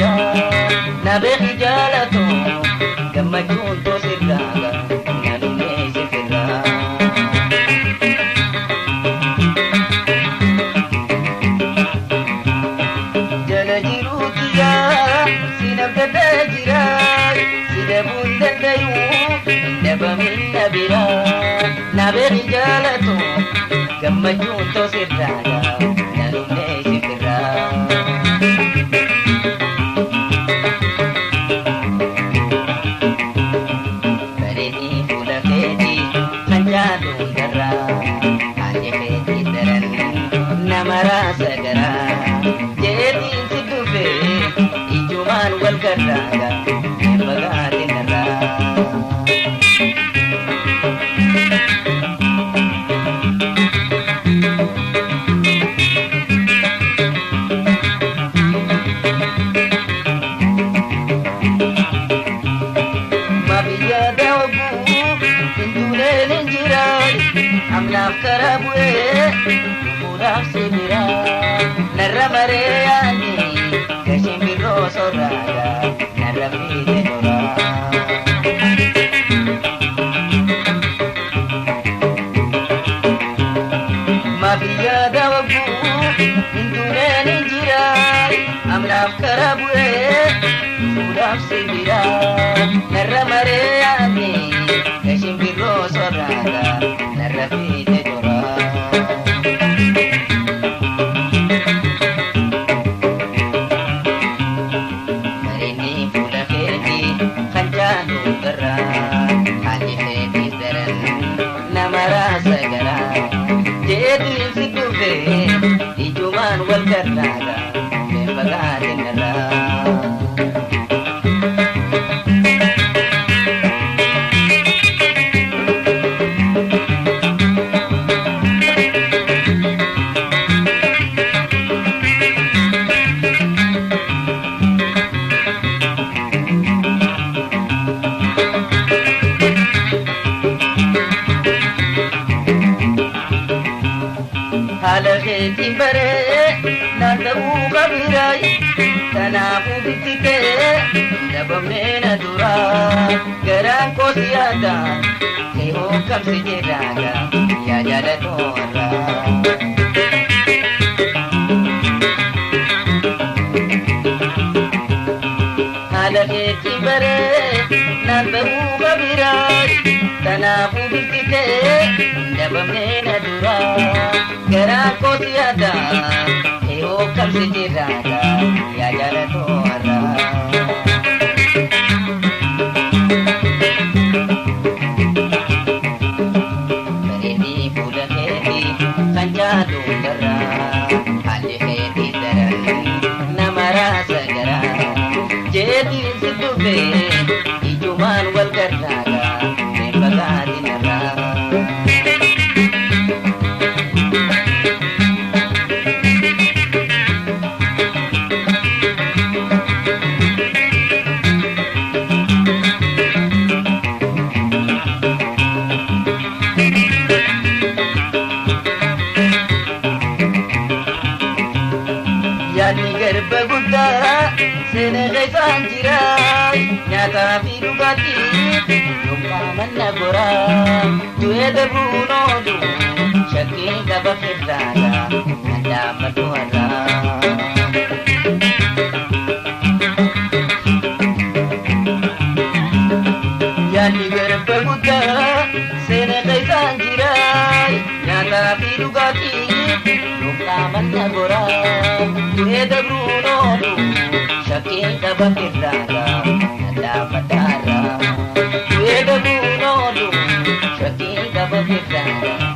jira na beeki jaalatu gammachuun toosirraaga na dhumee sifirraa. Jala jiruuti yaa si nabdatee jira si dabuun dandayuu dabamin na biraa na beeki jaalatu gammachuun toosirraaga na dhumee sifirraa. Namara sagara jeetiin si dhufe ijumaan wal garraaga fagaatin irraa. Mabiyya daawwuu hinduuleen hin jiraan amnaaf karaa bu'ee. Sibira narra maree yaani gashin birroo sorraaga narra fiite toraa. Mabiyya daawwuu hinduuleen hin jiraan amnaaf karaa bu'ee fuudhaaf sibira narra maree yaani gashin birroo sorraaga narra fiite toraa. Jeetiin si dhufe ijumaan wal garraaga fagaatin irraa. Haala keetiin baree naan ta'uu qabiraay kanaafuu bitti kee dabamnee na duraa garaan koo si yaada kee hooggamsi jedhaaga yaa jaalatoo irraa. Haala keetiin baree naan ta'uu qabiraay kanaafuu bitti kee dabamnee na duraa. Garaan koo si yaada kee hooggamsi jedhaaga yaa jaalatoo irraa. Bareedii fuula keetii kan jaalu irraa haalli keetii daran nama raasa garaa jeetiin si dhufe ijumaan wal garraaga fagaatin irraa. Yaadni garba guddaa seena keessaan jira nyaataa fi dhugaatii yookaan manna goraa du'ee darbuun oolu shakkiin qaba firraaga kan dhaabbatu har'aa. Yaadni garba guddaa seena keessaan jira nyaataa fi dhugaatii yookaan manna goraa. Du'ee dabruun oolu shakkiin qaba firraaga kan dhaabbataarraa. Du'ee dabruun oolu shakkiin qaba firraaga.